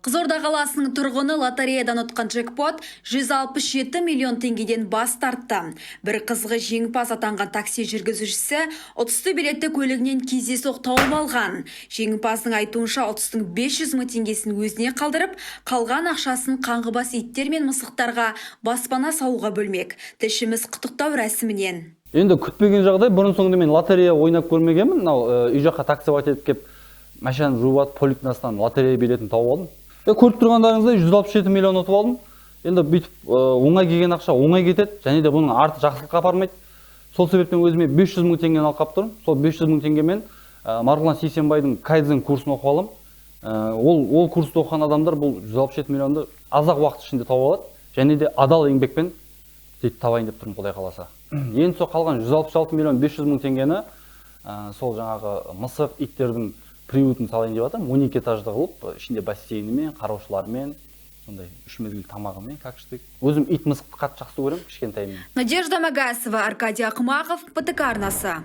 Қызылорда қаласының тұрғыны лотереядан ұтқан джекпот 167 миллион теңгеден бас тартты. Бір қызығы, жеңімпаз атанған такси жүргізушісі ұтысты билетті көлігінен кездейсоқ тауып алған. Жеңімпаздың айтуынша, ұтыстың 500 мың теңгесін өзіне қалдырып, қалған ақшасын қаңғыбас иттер мен мысықтарға баспана салуға бөлмек. Тілшіміз құттықтау рәсімінен. Енді күтпеген жағдай. Бұрын соңды мен лотерея ойнап көрмегенмін. Мынау үй жаққа таксовать етіп келіп, машинаны жуып жатып, поликтің астынан лотерея билетін тауып алдым. Көріп тұрғандарыңыздай, 167 миллион ұтып алдым. Енді бүйтіп оңай келген ақша оңай кетеді және де бұның арты жақсылыққа апармайды. Сол себептен өзіме 500 мың теңгені алып қалып тұрмын. Сол 500 мың теңгемен Марғұлан Сейсембайдың кайдзен курсын оқып аламын. Ол курсты оқыған адамдар бұл 167 миллионды аз ақ уақыт ішінде тауып алады және де адал еңбекпен сөйтіп табайын деп тұрмын, құдай қаласа. Енді сол қалған 166 миллион 500 мың теңгені сол жаңағы мысық, иттердің приютын салайын деп жатырмын. 12 этажды қылып, ішінде бассейнімен, қараушыларымен, сондай үш мезгіл тамағымен, как штык. Өзім ит, мысықты қатты жақсы көремін кішкентайымнан. Надежда Магасова, Аркадий Ақмақов, ПТК арнасы.